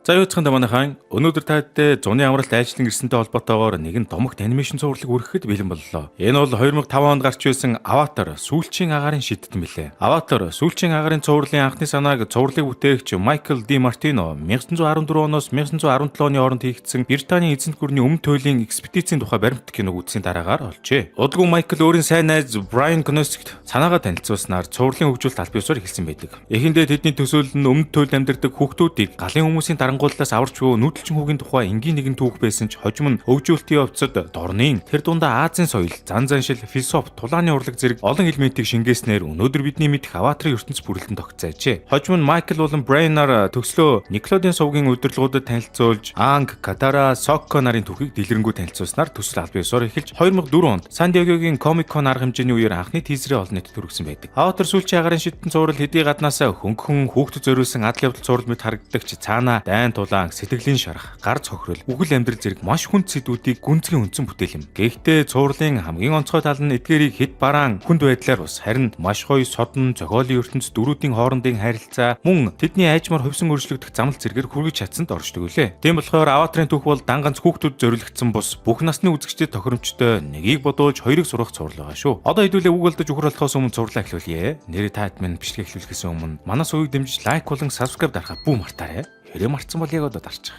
За, юу цаханда манайхан, өнөөдөр таадтай зуны амралт айлчлан ирсэнтэй холбоотойгоор нэгэн домогт animation цувралыг хүргэхэд бэлэн боллоо. Энэ бол 2005 онд гарч ирсэн Аватар: Сүүлчийн агаарын шидтэн билээ. Аватар: Сүүлчийн агаарын цувралын анхны санааг цувралыг бүтээгч Майкл Ди Мартино 1914 оноос 1917 оны хооронд хийгдсэн Британийн эзэнт гүрний өмнөд туйлын экспедицийн тухай баримтат киног үзсийн дараагаар олжээ. Удалгүй Майкл өөрийн сайн найз Брайан Коносигт санаагаа танилцуулснаар цувралын хөгжүүлэлт аль биесээр эхэлсэн байдаг. Эхэндээ тэдний төсөөлөл нь өмнөд туйлд амьдардаг хүүхдүүдийг галын хүмүүсийн дарангуйллаас аварч буй нүүдэлчин хүүгийн тухай энгийн нэгэн түүх байсан ч хожим нь хөгжүүлэлтийн явцад дорнын, тэр дундаа Азийн соёл, зан заншил, философи, тулааны урлаг зэрэг олон элементийг шингээснээр өнөөдөр бидний мэдэх Аватарын ертөнц бүрэлдэн тогтцоожээ. Хожим нь Майкл болон Брайанаар төслөө Nickelodeon сувгийн удирдлагуудад танилцуулж, Анг, Катара, Сокко нарын түүхийг дэлгэрэнгүй танилцуулснаар төсөл аль биесээр эхэлж, 2004 онд Сан Диегогийн Comic Con арга хэмжээний үеэр анхны teaser ээ олон нийтэд хүргэсэн байдаг. Аватар: Сүүлчийн агаарын шидтэн цуврал хэдий гаднаасаа хөнгөн хүүхдэд зориулсан адал явдал цуврал мэт харагддаг ч цаанаа дайн тулаан, сэтгэлийн шарах, гар цохирол, үхэл амьдрал зэрэг маш хүнд сэдвүүдийг гүнзгий үндсэн бүтээл юм. Гэхдээ цувралын хамгийн онцгой тал нь эдгээрийг хэд бараан хүнд байдлаар бус харин маш гоё содон зохиолын ертөнц, дүрүүдийн хоорондын харилцаа, мөн тэдний аажмаар хувьсан өөрчлөгдөх замал зэргээр хүргэж чадсанд оршдог үлээ. Тийм болохоор Аватарын түүх бол дан ганц хүүхдүүд зориулагдсан бус, бүх насны үзэгчдэд тохиромжтой, нэгийг бодуулж хоёрыг сурах цуврал байгаа шүү. Одоо хэдүүлээ үг алдаж үхэр болохоос өмнө цувралаа эхлүүлье. Нэрээ та хэд минь бичлэг эхлүүлэхээс өмнө манай сувгийг дэмжиж like болон subscribe дарахаа бүү мартаарай. Хэрэг мартсан бол яг одоо дарчих.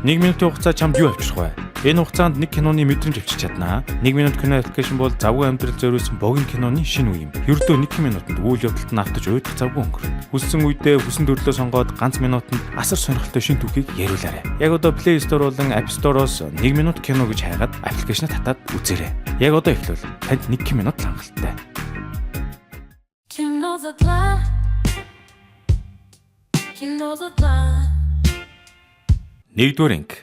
1 минутын хугацаа чамд юу авчрах вэ? Энэ хугацаанд нэг киноны мэдрэмж авчирч чаднаа. 1 минут кино application бол завгүй амьдрал зориулсан богино киноны шинэ үе юм. Ердөө 1 минутанд үйл явдалд нь автаж уйдах завгүй өнгөрнө. Хүссэн үедээ хүсэн төрлөө сонгоод ганц минутанд асар сонирхолтой шинэ түүхийг яриулаарай. Яг одоо Play Store болон App Store-оос 1 минут кино гэж хайгаад application аа татаад үзээрэй. Яг одоо эхлүүл танд 1 минут л хангалттай. Кино задлаа. Кино задлаа. Нэгдүгээр анги.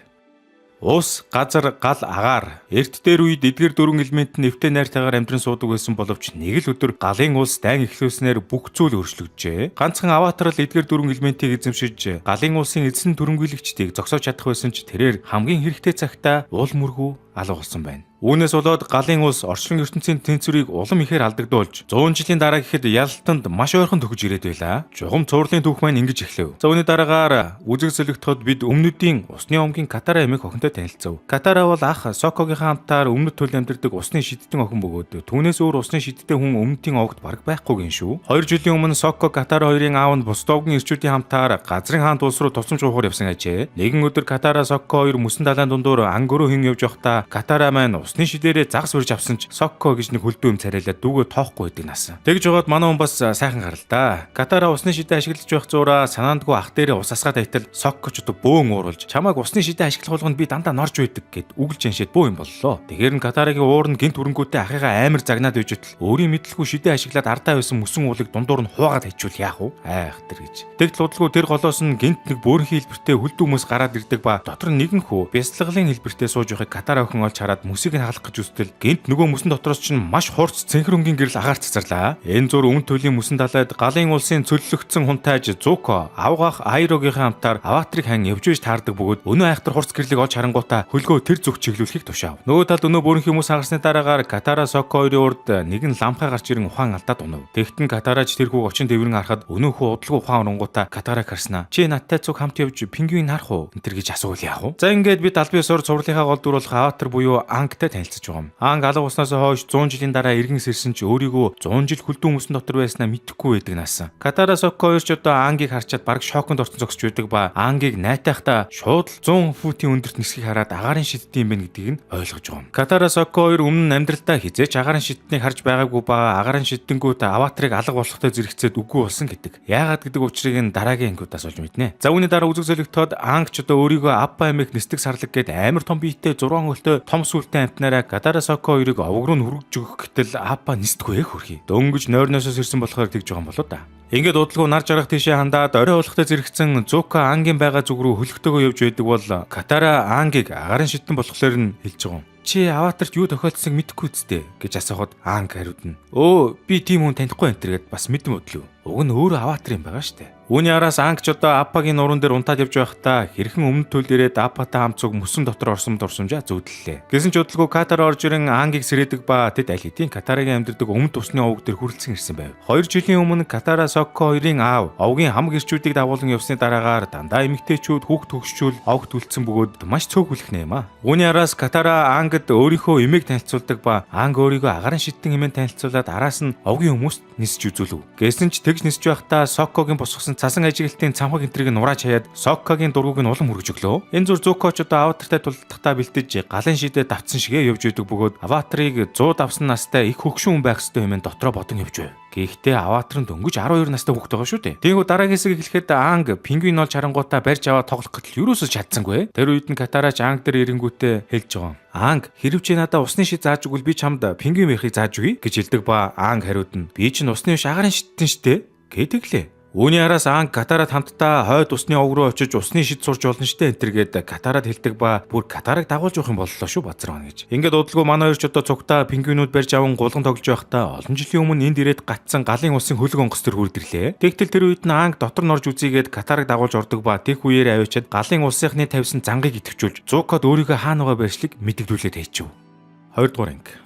Ус, газар, гал, агаар. Эрт дээр үед эдгээр дөрвөн элемент нь эвтэй найртайгаар амьдран суудаг байсан боловч нэг л өдөр галын улс дайн эхлүүлснээр бүх зүйл өөрчлөгдөжээ. Ганцхан Аватар л эдгээр дөрвөн элементийг эзэмшиж галын улсын эзэн түрэмгийлэгчдийг зогсоож чадах байсан ч тэрээр хамгийн хэрэгтэй цагтаа уул мөргүү алга болсон байна. Үүнээс болоод галын улс орчлон ертөнцийн тэнцвэрийг улам ихээр алдагдуулж, 100 жилийн дараа гэхэд ялалтанд маш ойрхон төхөж ирээд байлаа. Жугам цувралын түүх маань ингэж эхлэв. За, үүний дараагаар үзэг солигдоход бид өмнөдийн усны омгийн Катара хэмээх охинтой танилцав. Катара бол ах Сокогийнхаа хамтаар өмнөд туйлд амьдардаг усны шидтэн охин бөгөөд түүнээс өөр усны шидтэн хүн өмнөдийн овогт бараг байхгүй гин шүү. 2 жилийн өмнө Соко, Катара хоёрын аав нь бусад овгийн эрчүүдийн хамтаар газрын хаант улс руу тусламж гуйхаар явсан ажээ. Нэгэн өдөр Катара, Соко хоёр мөсөн далайн дундуур ангөрөө хэн явж байхдаа Катара маань усны шидээрээ загас үрж авсан ч Сокко гэж нэг хөлдөө юм царайлаад дүүгөө тоохгүй байдаг насан. Тэгж жоод манай хүн бас сайхан гарал та. Катара усны шидээ ашиглаж байх зураа санаандгүй ах дээрээ ус асгаад айтал Сокко ч одоо бөөн ууруулж, "Чамайг усны шидээ ашиглах болгонд би дандаа норж байдаг" гэд үгэлж яншээд бөө юм боллоо. Тэгэхээр нь Катарагийн уур нь гэнэт хүрэнгүүтээ ахыгаа амар загнаад байж байтал өөрийн мэдлгүй шидээ ашиглаад ардаа байсан мөсөн уулыг дундуур нь хуваагаад хайчвал яах вэ? Айх тэр гэж. Тэгтэл удалгүй тэр голоос нь гэнэт нэг бөөрөнхий хэлбэртэй хөлдөө хүмүүс гараад ирдэг ба дотор нь нэгэн хүү бясалгалын хэлбэртэй сууж байхыг Катара охин олж хараад мөсийг нь хагалах гэж үстэл гэнэт нөгөө мөсөн дотроос чинь маш хурц цэнхэр өнгийн гэрэл агаар цацарлаа. Энэ зур өмнөд туйлын мөсөн далайд галын улсын цөллөгдсөн хунтайж Зуко авгаах Айрогийнхаа хамтаар Аватарыг хан явж байж таардаг бөгөөд өнөө айхтар хурц гэрлийг олж харангуутаа хөлгөө тэр зүг чиглүүлэхийг тушаав. Нөгөө талд өнөө бөөрөнхий хүмүүс хагарсны дараагаар Катара, Соко хоёрын урд нэгэн ламхай гарч ирэн ухаан алдаад унав. Тэгтэн Катарач тэр хүүг очин дэврэн харахад өнөө хүү удалгүй ухаан оронгуудаа Катараг харснаа. "Чи надтай цуг хамт явж пингвин харах уу?" энэ төр гэж асуувал яах вэ? За, ингээд бид аль биесээр цувралынхаа гол дүр болох Аватар буюу Ангтай танилцаж байгаа юм. Анг алга болсноос хойш 100 жилийн дараа эргэн сэрсэн ч өөрийгөө 100 жил хөлдөн мөсөн дотор байснаа мэдэхгүй байдаг наасан. Катара, Соко хоёр ч одоо Ангийг харчаад бараг шоконд орсон зогсож байдаг ба Ангийг найтайхдаа шууд л 100 футийн өндөрт нисхийг хараад агаарын шидтэн юм байна гэдгийг нь ойлгож байгаа юм. Катара, Соко хоёр өмнө нь амьдралдаа хэзээ ч агаарын шидтнийг харж байгаагүй ба агаарын шидтэнгүүд Аватарыг алга болохтой зэрэгцээд үгүй болсон гэдэг. Яагаад гэдэг учрыг нь дараагийн ангиудаас олж мэднэ. За, үүний дараа үзэг солигдоход Анг ч одоо өөрийгөө Аппа хэмээх нисдэг сарлаг гээд амар том биетэй, 6 хөлтэй, том сүлтэй амьтнаараа Катара, Соко хоёрыг овог руу нь хүргэж өгөх гэтэл Аппа нисдэггүй хөрхий. Дөнгөж нойрноосоо сэрсэн болохоор тэгж байгаа юм болоо да. Ингээд удалгүй нар жаргах тийшээ хандаад орой болохтой зэрэгцэн Зука Ангийн байгаа зүг рүү хөлөгтэйгөө явж байдаг бол Катара Ангийг агаарын шидтэн болохоор нь хэлж байгаа юм. "Чи Аватарт юу тохиолдсныг мэдэхгүй үсттэй?" гэж асуухад Анг хариуд нь "Өө, би тийм хүн танихгүй" энэ гэд бас мэдэн бодлоо. Уг нь өөрөө аватар юм байгаа штэ. Үүний араас Анг ч одоо Аппагийн нуруунд дээр унтаад явж байхдаа хэрхэн өмнөд төлд ирээд Аппатай хамт цуг мөсөн дотор орсон дурсамжаа зүүдлээ. Гэсэн ч удалгүй Катара орж ирэн Ангийг сэрээдэг ба тэд аль хэдийн Катарагийн амьдардаг өмнөд усны овог дээр хүрэлцэн ирсэн байв. 2 жилийн өмнө Катара Сокко хоёрын аав овгийн хамаг ирчүүдийг дагуулan явсны дараагаар дандаа эмэгтэйчүүд хүүхд төгсчүүл овгт үлдсэн бөгөөд маш цөөхөлөх нэ юм а. Үүний араас Катара Ангад өөрийнхөө эмээг танилцуулдаг ба Анг өөрийгөө агарын шиттэн хэмээн танилцуулаад араас нь овгийн хүмүүст нисэж үзүүлв. Гэсэн ч тэгж нисэж байхдаа Соккогийн босгосон цасан ажиглалтын цамхаг энтрийг нь нурааж хаяад Соккогийн дургуг нь улам хүргэж өглөө. Энэ зүр Зукоч одоо аватартай тулалдахдаа бэлтэж галын шидэ давтсан шигээ явж идэг бөгөөд аватарыг 100 давсан настай их хөгшин хүн байх ёстой хэмээн дотроо бодон явж байв. Гэхдээ аватар нь дөнгөж 12 настай хүүхэд байгаа шүү дээ. Тиймгүй дараагийн хэсэг эхлэхэд Анг пингвин олж харангуутаа барьж аваад тоглох гэтэл юусоо чадсангүй. Тэр үед нь Катарач Анг дээр ирэнгүүтээ хэлж байгаа. Анг хэрв чи надаа усны шид зааж өгвөл би чамд пингвин барихыг зааж өгье гэж хэлдэг ба Анг хариуд нь би чинь усны биш агарын шидтэн штэ гэдэг лээ. Үүний араас Анг Катарад хамтдаа хойд усны овг руу очиж усны шид сурч болно штэ энэ тэр гээд Катарад хэлдэг ба бүр Катараг дагуулж явах юм боллоо шүү базар байна гэж. Ингээд удалгүй манай хоёр ч одоо цугтаа пингвинүүд барьж аван гулган тоглож байхдаа олон жилийн өмнө энд ирээд гатсан галын усын хөлөг онгоц төр хүрд ирлээ. Тэгтэл тэр үед нь Анг дотор нь орж үзийгээд Катараг дагуулж ордог ба тех үеэр авчиад галын улсынхны тавьсан зангийг идэвхжүүлж Зукод өөрийгөө хаана байгаа байршлыг мэдэгдүүлээд хайчив. 2 дугаар анги.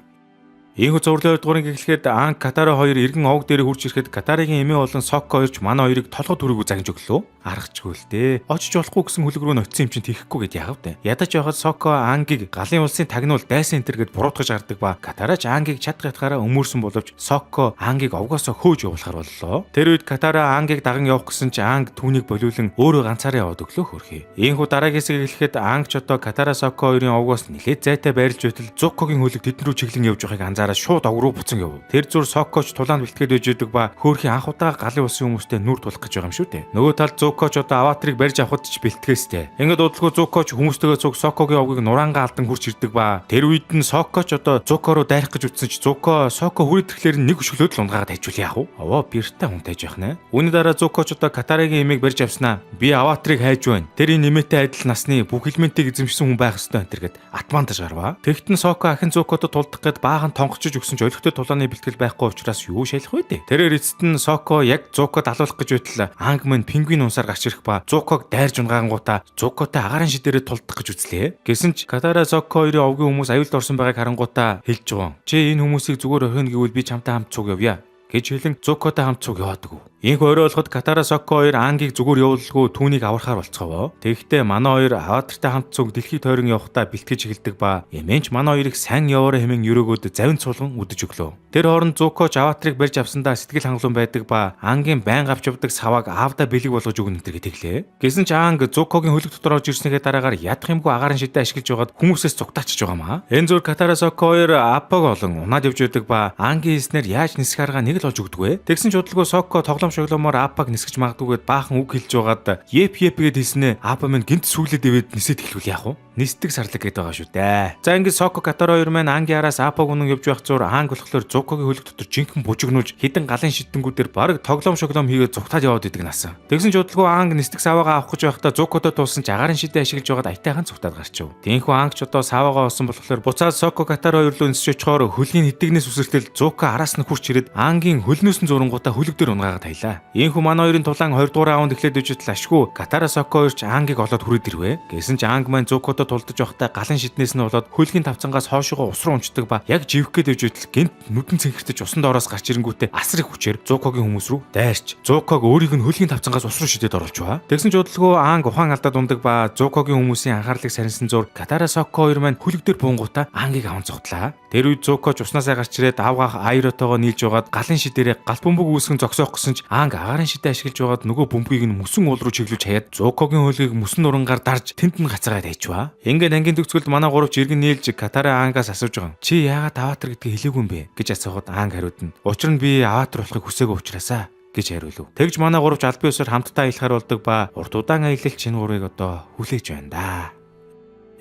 Ийхүү зурлын 2 дугаар анги эхлэхэд Анг Катара хоёр эргэн овг дээр хурж ирэхэд Катарагийн эмээ болон Сокко хоёрч манай хоёрыг толгой түрийгүү загнаж өглөө. Аргачгүй л дээ. Очиж болохгүй гэсэн хөлөг рүү ноцсон юм чинь тийхгүй гэд яав дээ. Ядаж явахад Сокко Ангиг галын улсын тагнуул дайсан энтер гэд буруутгаж гардаг ба Катарач Ангиг чадах ятгаараа өмөрсөн боловч Сокко Ангиг овгоосоо хөөж явуулахар боллоо. Тэр үед Катара Ангиг даган явах гэсэн чи Анг түүнийг болиулан өөрөө ганцаараа яваад өглөө хөрхий. Ийхүү дараагийн хэсэг эхлэхэд Анг ч одоо Катара Сокко хоёрын овгоос нилээд зайтай байрлаж байтал Зуккогийн хөлөг тэдэн рүү чиглэн явж байгааг анзаараад шууд овг руу буцан яв. Тэр зүр Соккоч тулаанд бэлтгээд байж идэг ба хөөрхийн анх удаа галын улсын хүмүүстэй нүр тулах гэж байгаа юм шүү дээ. Нөгөө талд Зуккоч одоо аватарыг барьж авахд ч бэлтгээстэй. Ингээд удалгүй Зуккоч хүмүүстэйгээ цуг Соккогийн овгийг нураангаа алдан хурч ирдэг ба тэр үед нь Соккоч одоо Зукко руу дайрах гэж үтсэн чи Зукко Сокко хүрээд ирэхлээр нэг өшөглөөд л унгаагаад хайжуул яах вэ? Овоо бэртэй хүн тайж явах нэ. Үүний дараа Зуккоч одоо Катарагийн эмээг барьж авснаа. Би аватарыг хайж байна. Тэр энэ нэмээтэй адил насны бүх элементийг эзэмшсэн хүн байх ёстой энэ тэр гэд атмаандаж гарваа. Тэгтэн Сокко ахин Зуккодод тулдах гээд баахан тонгочж өгсөн ч олигтой тулааны бэлтгэл байхгүй учраас юу шалах вэ дээ. Тэрээр эцэст нь Соко яг Зуккод алуулах гэж байтал Анг мань пингвин унсаар гарч ирэх ба Зукког дайрж унгаагангуудаа Зуккотой агарын шидэрээ тулдах гэж үзлээ. Гэсэн ч Катара Соко хоёрын овгийн хүмүүс аюулд орсон байгааг харангуутаа хэлж байгаа. Чи энэ хүмүүсийг зүгээр орхино гэвэл би чамтай хамт цуг явъя гэж хэлэн Зуккотой хамт цуг яваадаг. Инх орой болоход Катара Сокко хоёр Ангийг зүгээр явуулалгүй түүнийг аврахаар болцгоов. Тэгэхдээ манай хоёр аватартай хамт цуг дэлхийг тойрон явахдаа бэлтгэж эхэлдэг ба эмээнч манай хоёрыг сайн яваарай хэмээн өрөөгөөд завин цулган үдэж өглөө. Тэр хооронд Зукоч аватарыг барьж авсандаа сэтгэл хангалуун байдаг ба Ангийн байн авч явдаг савааг аавдаа бэлэг болгож өгнө гэдэг тэглээ. Гэсэн ч Анг Зукогийн хөлөг дотор орж ирснийхээ дараагаар ядах юмгүй агаарын шидэ ашиглаж байгаад хүмүүсээс цугтаачж байгаа маа. Энэ зүр Катара Сокко хоёр Аппаг болон унаад явж байдаг ба Ангийн хэлснээр яаж нисэх аргаа нэг л олж өгдөггүй. Тэгсэн ч удалгүй Сокко тоглоом шоглоомоор Аппаг нисгэж магадгүйгээд баахан үг хэлж байгаад еп еп гэд хэлснээ Аппа минь гинт сүглээд ивэд нисээд эхлүүл яах вэ? Нисдэг сарлаг гэдэг байгаа шүү дээ. За ингээд Соко Катара хоёр маань Ангийн араас Аппаг үнэн явж байх зур Анг болохоор Зукогийн хөлөг дотор жинхэнэ бужигнуулж хідэн галын шидэнгүүдээр бараг тоглоом шоглоом хийгээд зугтаад яваад идэг насан. Тэгсэн ч удалгүй Анг нисдэг саваагаа авах гэж байхдаа Зукотой тулсан ч агаарын шидэ ашиглаж байгаад аятайхан зугтаад гарчив. Тинхүү Анг ч одоо саваагаа олсон болохоор буцаад Соко Катара хоёр руу нисэж очихоор хөлийн хитэгнээс үсэртэл Зуко араас нь хурч ирээд Ангийн хөлнөөс нь зурангуудаа хөлөг дээр унгаагаад хаялаа. Ийхүү манай хоёрын тулаан 20 дугаар раунд эхлээд үжигдэл ашгүй Катара Соко хоёр ч Ангийг олоод хүрээд ирвэ. Гэсэн ч Анг маань Зукотой тулдаж байхдаа галын шиднээс нь болоод хөлгийн тавцангаас хоошоогоо ус руу унцдаг ба яг живэх гээд явж байтал гинт нүдэн цэнхэртэж усан доороос гарч ирэнгүүтээ асар их хүчээр Зукогийн хүмүүс рүү дайрч Зуког өөрийг нь хөлгийн тавцангаас ус руу шидээд оруулж ба. Тэгсэн ч удалгүй Анг ухаан алдаад ундаг ба Зукогийн хүмүүсийн анхаарлыг сарнсан зур Катара Соко хоёр маань хөлөг дээр буунгуудаа Ангийг аван цугтлаа. Тэр үед Зукоч уснаасаа гарч ирээд авгаах Айротойгоо нийлж байгаад галын шидэрээ гал бөмбөг үүсгэн зогсоох гэсэн ч Анг агаарын шидэ ашиглаж байгаад нөгөө бөмбөгийг нь мөсөн уул руу чиглүүлж хаяад Зукогийн хөлгийг мөсөн нурангаар дарж тэнд нь гацаагаад хайчваа. Ингээд ангийн төгсгөлд манай гуравч иргэн нийлж Катара Ангаас асууж байгаа. Чи яагаад аватар гэдгийг хэлээгүй юм бэ гэж асуухад Анг хариуд нь. Учир нь би аватар болохыг хүсээгүй учраас гэж хариулв. Тэгж манай гуравч албан ёсоор хамтдаа аялахаар болдог ба урт удаан аялал чинь гурыг одоо хүлээж байна да.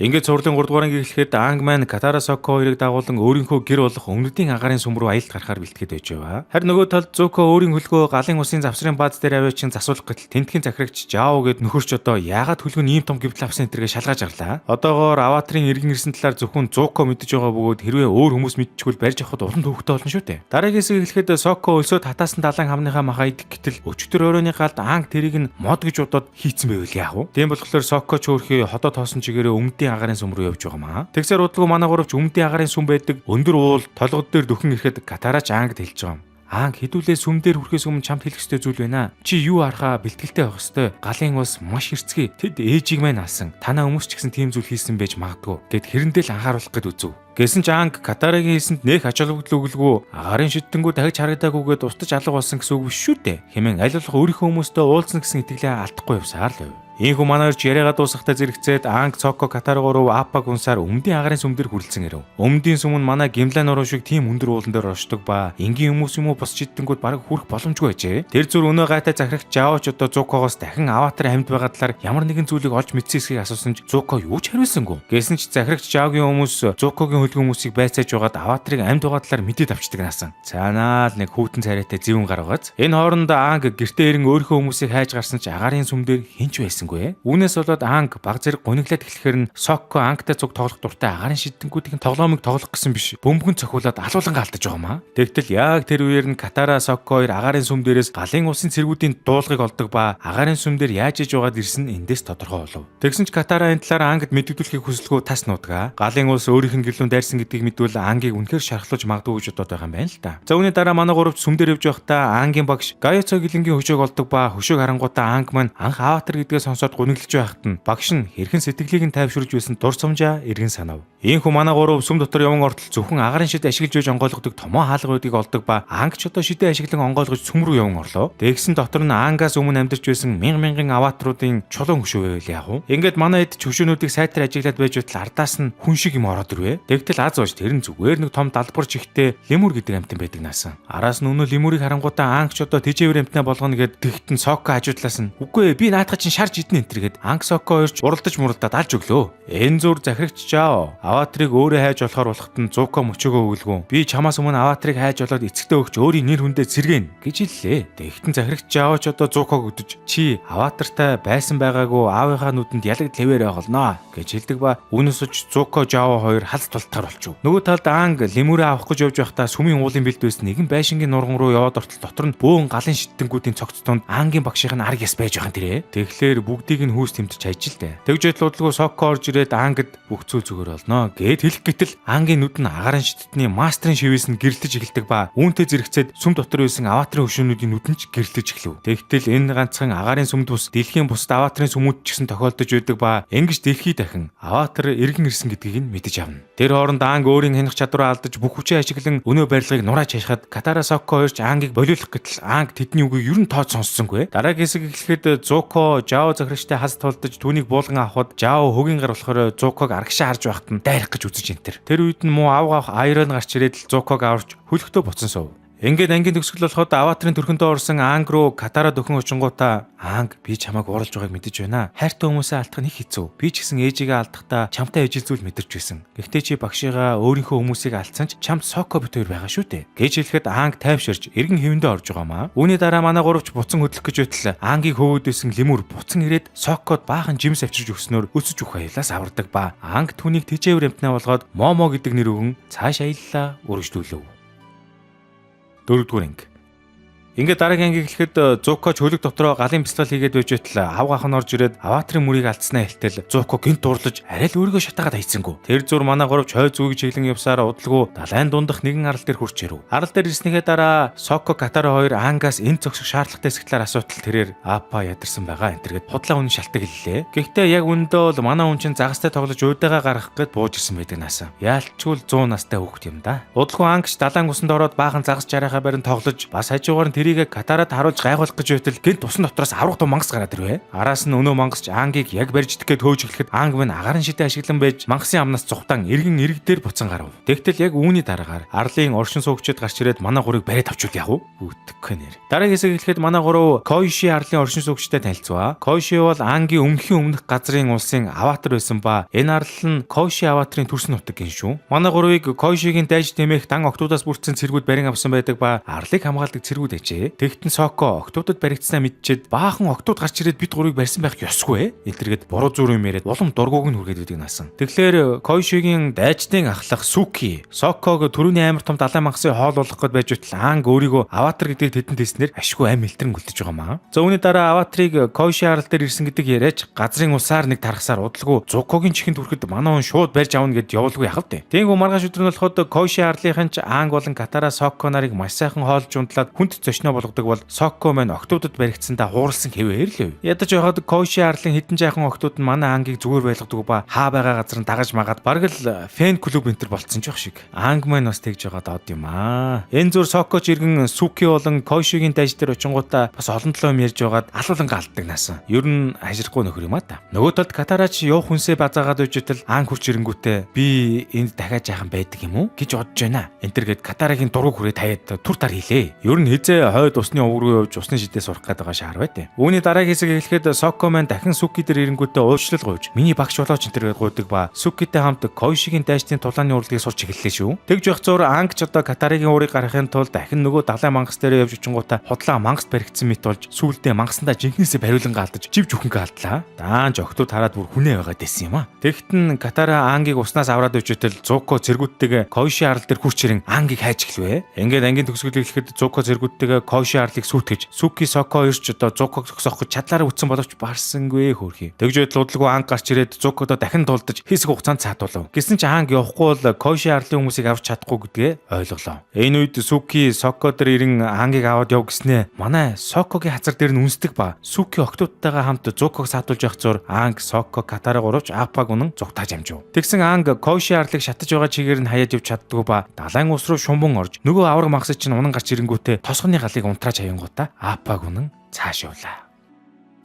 Ингээд цувралын 3 дугаар анги эхлэхэд Аанг маань Катара Соко хоёрыг дагуулan өөрийнхөө гэр болох өмнөдийн агаарын сүм рүү аялалд гарахаар бэлтгэхэд байж байгаа. Харин нөгөө талд Зуко өөрийн хөлгөө галын усын завсрын бааз дээр аваачин засуулах гэтэл тентхийн захирагч Жао гэд нөхөрч одоо яагаад хөлгөө нь ийм том гэмтэл авсан энэ тэргээ шалгааж гарлаа. Одоогоор аватарын эргэн ирсэн талаар зөвхөн Зуко мэдэж байгаа бөгөөд хэрвээ өөр хүмүүс мэдчихвэл барьж авахд улам төвөгтэй болно шүү дээ. Дараагийн хэсэг эхлэхэд Соко өлсөө татаасан далайн хамныхаа махаа идэх гэтэл өчигдөр оройны галд Аанг тэрийг нь мод гэж бодоод хийцэн байвал яах вэ? Тийм болохоор Соко ч өөрхий ходоо тоосон чигээрээ өмнөдийн агаарын сүм рүү явж байгаа маа. Тэгсээр удалгүй манай гуравч өмнөдийн агаарын сүм байдаг өндөр уул толгод дээр дөхөн ирэхэд Катарач Аангд хэлж байгаа юм. Аанг, хэдүүлээ сүм дээр хүрэхээс өмнө чамд хэлэх ёстой зүйл байна. Чи юу архаа бэлтгэлтэй байх ёстой. Галын улс маш хэрцгий. Тэд ээжийг маань алсан. Танаа хүмүүс ч гэсэн тийм зүйл хийсэн байж магадгүй. Гэт хэрэндээ л анхааруулах гээд үзв. Гэсэн ч Аанг Катарагийн хэлсэнд нэх ач холбогдол өгөлгүй, агаарын шидтэнгүү дахиж харагдаагүйгээд устж алга болсон гэсэн үг биш шүү дээ. Хэмээн аль болох өөрийнхөө хүмүүстэй уулзна гэсэн итгэлээ алдахгүй явсаар л байв. Ийхүү манай хоёрч яриагаа дуусгахтаа зэрэгцээд Аанг, Цоко, Катара гурав Апаг унсаар өмнөдийн агаарын сүм дээр хүрэлцэн ирэв. Өмнөдийн сүм нь манай Гимлаа нуруу шиг тийм өндөр уулан дээр оршдог ба энгийн хүмүүс юм уу бус шидтэнгүүд бараг хүрэх боломжгүй байжээ. Тэр зүр өнөө гайтай захирагч Жаоч одоо Зукогоос дахин аватар амьд байгаа талаар ямар нэгэн зүйлийг олж мэдсэн эсхийг асуусан ч Зуко юу ч хариулсангүй. Гэсэн ч захирагч Жаогийн хүмүүс Зукогийн хөлгөн хүмүүсийг байцааж байгаад аватарыг амьд байгаа талаар мэдээд авчдаг наасан. Цаанаа л нэг хүүтэн царайтай зэвүүн гар байгааз. Энэ хооронд Аанг гэртээ ирэн өөрийнхөө хүмүүсийг хайж гарсан ч агаарын сүм дээр хэн ч байсангүй. Үүнээс болоод Аанг баг зэрэг гуниглаад эхлэхээр нь Сокко Ангтай цуг тоглох дуртай агаарын шидтэнгүүдийн тоглоомыг тоглох гэсэн биш. Бөмбөгөн цохиулаад алуулангаа алдаж байгаа маа. Тэгтэл яг тэр үеэр нь Катара Сокко хоёр агаарын сүм дээрээс галын улсын цэргүүдийн дуулгыг олдог ба агаарын сүм дээр яаж иж байгаад ирсэн нь эндээс тодорхой болов. Тэгсэн ч Катара энэ талаар Ангид мэдэгдүүлэхийг хүсэлгүй тас нуудаг. Галын улс өөрийнх нь гэрлүүн дайрсан гэдгийг мэдвэл Ангийг үнэхээр шархлуулж магадгүй гэж бодоод байгаа юм байна л да. За, үүний дараа манай гуравч сүм дээр явж байхдаа Ангийн багш Гаяцо гэлэнгийн хөшөөг олдог ба хөшөөг харангуутаа Анг маань анх аватар гэдгээ сонсоод гуниглаж байхад нь багш нь хэрхэн сэтгэлийг нь тайвшруулж байсан дурсамжаа эргэн санав. Ийхүү манай гурав сүм дотор яван ортол зөвхөн агаарын шид ашиглаж байж онгойлгодог томоо хаалга байдгийг олдог ба Анг ч одоо шидээ ашиглан онгойлгож сүм рүү яван орлоо. Тэгсэн дотор нь Ангаас өмнө амьдарч байсан мянга мянган аватаруудын чулуун хөшөө байвал яах вэ? Ингээд манай эд хөшөөнүүдийг сайтар ажиглаад байж байтал ардаас нь хүн шиг юм ороод ирвэ. Тэгтэл аз ууж тэр нь зүгээр нэг том далбар чихтэй лемур гэдэг амьтан байдаг наасан. Араас нь өнөө лемурийг харангуутаа Анг ч одоо тэжээвэр амьтнаа болгоно гэд тэгтэн Соко хажуудлаас нь үгүй ээ, би наадах чинь шарж идэнэ энэ тэр гэд Анг Соко хоёрч уралдаж муралдаад алж өглөө. Энэ зүр захирагч Жао аватарыг өөрөө хайж болохоор болоход нь Зуко мөчөөгөө өгөлгүй. Би чамаас өмнө аватарыг хайж болоод эцэгтэй өгч өөрийн нэр хүндээ сэргээн гэж хэллээ. Тэгтэн захирагч Жао ч одоо Зуког өдөж чи аватартай байсан байгаагүй аавынхаа нүдэнд ялагдал хэвээр байх болно гэж хэлдэг ба үүнээс ч Зуко Жао хоёр халз тултаар болчихов. Нөгөө талд Аанг лемүрээ авах гэж явж байхдаа сүмийн уулын бэлд байсан нэгэн байшингийн нурган руу яваад ортол дотор нь бөөн галын шидтэнгүүдийн цогц тунд Аангийн багшийнх нь арг яс байж байгаа юм тэрэ. Тэгэхээр бүгдийг нь хүүс тэмтэж хайж л дээ. Тэгж байтал удалгүй Соко орж ирээд Аангад бүх зүйл зүгээр болно гэд хэлэх гэтэл Аангийн нүд нь агаарын шидтний мастерын шивээс нь гэрэлтэж эхэлдэг ба үүнтэй зэрэгцээд сүм дотор байсан аватарын хөшөөнүүдийн нүд нь ч гэрэлтэж эхлэв. Тэгтэл энэ ганцхан агаарын сүмд бус дэлхийн бусад аватарын сүмүүд ч гэсэн тохиолдож байдаг ба ингэж дэлхий дахин аватар эргэн ирсэн гэдгийг нь мэдэж авна. Тэр хооронд Аанг өөрийн хянах чадвараа алдаж бүх хүчээ ашиглан өнөө барилгыг нурааж хашихад Катара Соко хоёрч Аангийг болиулах гэтэл Аанг тэдний үгийг ер нь тооц сонссонгүй. Дараагийн хэсэг эхлэхэд Зуко Жао захирагчтай хас тулдаж түүнийг буулган авахад Жао хөгийн гар болохоор Зуког арагшаа харж байхад нь дайрах гэж үзэж энэ төр. Тэр үед нь муу авга авах Айрон гарч ирээд л Зуког аварч хөлөгтөө буцан суув. Ингээд ангийн төгсгөл болоход аватарын төрхөндөө орсон Аанг руу Катара дөхөн очингуудаа Аанг, би чамайг ууралж байгааг мэдэж байна. Хайртай хүмүүсээ алдах нь их хэцүү. Би ч гэсэн ээжигээ алдахдаа чамтай ижил зүйл мэдэрч байсан. Гэхдээ чи багшигаа өөрийнхөө хүмүүсийг алдсан ч чамд Соко бит хоёр байгаа шүү дээ. Гэж хэлэхэд Аанг тайвширч эргэн хэвэндээ орж байгаа маа. Үүний дараа манай гуравч буцан хөдлөх гэж байтал Аангийг хөөгөөд байсан лемүр буцан ирээд Сокод баахан жимс авчирч өгснөөр өсөж өгөх аюулаас авардаг ба Аанг түүнийг тэжээвэр амьтнаа болгоод Момо гэдэг нэр өгөн цааш аяллаа үргэлжлүүлв. Дөрөвдүгээр анги. Ингээд дараагийн анги эхлэхэд Зукоч хөлөг дотроо галын бясалгал хийгээд байж байтал авгаах нь орж ирээд аватарын мөрийг алдснаа хэлтэл Зуко гинт дурлаж арай л өөрийгөө шатаагаад хайцсангүй. Тэр зүр манай гуравч хой зүгийг чиглэн явсаар удалгүй далайн дундах нэгэн арал дээр хүрч ирэв. Арал дээр ирснийхээ дараа Соко Катара хоёр Ангаас энэ зогсох шаардлагатай хэсэг талаар асуудал тэрээр Апа ядарсан байгаа энэ тэргээд худлаа үнэн шалтгаан хэллээ. Гэхдээ яг үнэндээ бол манай хүн чинь загастай тоглож уйдагаа гаргах гээд бууж ирсэн байдаг наасан. Яалтчгүй 100 настай хүүхэд юм да. Удалгүй Ангч далайн усанд ороод баахан загас жарайхаа барин тоглож бас хажуугаар нь тэрийг тэрийг Катарад харуулж гайхуулах гэж байтал гэнт усан дотроос аврах том мангас гараад ирвэ. Араас нь өнөө мангасч Ангийг яг барьж идэх гээд хөөж эхлэхэд Анг минь агаарын шидэ ашиглан байж мангасын амнаас зүхтан эргэн ирэг дээр буцан гарав. Тэгтэл яг үүний дараагаар арлын оршин суугчид гарч ирээд манай гурыг бариад авчвал яах вэ? Үтгэхгүй нэр. Дараагийн хэсэг эхлэхэд манай гурав Койши арлын оршин суугчтай танилцваа. Койши бол Ангийн өмнөхийн өмнөх газрын улсын аватар байсан ба энэ арал нь Койши аватарын төрсөн нутаг гин шүү. Манай гурвыг Койшигийн дайж тэмээх дан октоудаас бүрдсэн цэргүүд барин авсан байдаг ба арлыг хамгаалдаг цэргүүд ажээ. Тэгтэн Соко октоудад баригдсанаа мэдчихэд баахан октоуд гарч ирээд бид гурвыг барьсан байх ёсгүй. Энтергээд буруу зүр юм яриад улам дургуг нь хүргээд байдаг насан. Тэгэхээр Койшигийн дайчдын ахлах Суки Соког төрөний амар том далайн мангасын хоол болгох гээд байж байтал Анг өөрийгөө аватар гэдгийг тэдэнд хэлснээр ашгүй ам элтрэн гүлдэж байгаа маа. За үүний дараа аватарыг Койши арал дээр ирсэн гэдэг яриач газрын усаар нэг тархасаар удалгүй Зукогийн чихэнд хүрэхэд манай хүн шууд барьж авна гэд явуулгүй яхав дээ. Тэнгүү маргааш өдөр нь болоход Койши арлынхан ч Анг болон Катара Соко нарыг маш сайхан хоолж унтлаад хүнд зочноо болгодог бол Соко маань октоудад баригдсандаа хууралсан хэвээр л өв. Ядаж байхад Койши арлын хэдэн жайхан октоуд нь манай Ангийг зүгээр байлгадаг ба хаа байгаа газар нь дагаж магаад бараг л фэн клуб энтер болцсон ч байх шиг. Анг маань бас тэгж байгаа дод юм аа. Энэ зүр Сокоч иргэн Суки болон Койшигийн дайж дээр очингуудаа бас олон толон юм ярьж байгаад алуулангаа алддаг насан. Ер нь хажирахгүй нөхөр юм а та. Нөгөө талд Катарач явах хүнсээ базаагаад байж байтал Анг хурч ирэнгүүтээ би энд дахиад жаахан байдаг юм уу гэж бодож байна. Энтер гээд Катарагийн дургу хүрээ таяад тур тар хийлээ. Ер нь хизээ хойд усны овг руу явж усны шидээ сурах гээд байгаа шаар бай тээ. Үүний дараагийн хэсэг эхлэхэд Соко маань дахин Суки дээр ирэнгүүтээ уучлал гуйж миний багш болооч энтер гээд гуйдаг ба Сукитэй хамт Койшигийн дайчдын тулааны урлагийг сурч эхэллээ шүү. Тэгж явах зур Анг ч одоо Катарагийн уурыг гаргахын тулд дахин нөгөө далайн мангас дээр явж очингуудаа худлаа мангаст баригдсан мэт болж сүүлдээ мангасандаа жинхнээсээ бариулангаа алдаж жив жүхэнгээ алдлаа. Даанч октод хараад бүр хүнээ байгаад байсан юм а. Тэгтэн Катара Ангийг уснаас авраад өчөтөл Зуко цэргүүдтэйгээ Койши арал дээр хурч ирэн Ангийг хайж эхлэвэ. Ингээд ангийн төгсгөл эхлэхэд Зуко цэргүүдтэйгээ Койши арлыг сүйтгэж Суки Соко хоёрч одоо Зуког зогсоох гэж чадлаараа үтсэн боловч барсангүй хөөрхий. Тэгж байтал удалгүй Анг гарч ирээд Зукодо дахин тулдаж хэсэг хугацаанд цаатуулав. Гэсэн чи Анг явахгүй бол Койши арлын хүмүүсийг авч чадахгүй гэдгээ ойлголоо. Энэ үед Суки Соко дээр ирэн Ангийг аваад яв гэснээ манай Сокогийн хазар дээр нь үнсдэг ба Суки октоудтайгаа хамт Зуког саатуулж явах зур Анг Соко Катара гуравч Апаг унан зугтааж амжив. Тэгсэн Анг Койши арлыг шатаж байгаа чигээр нь хаяад явж чаддгүй ба далайн ус руу шумбан орж нөгөө авраг мангас чинь унан гарч ирэнгүүтээ тосгоны галыг унтрааж хаянгуудаа Апаг унан цааш явлаа.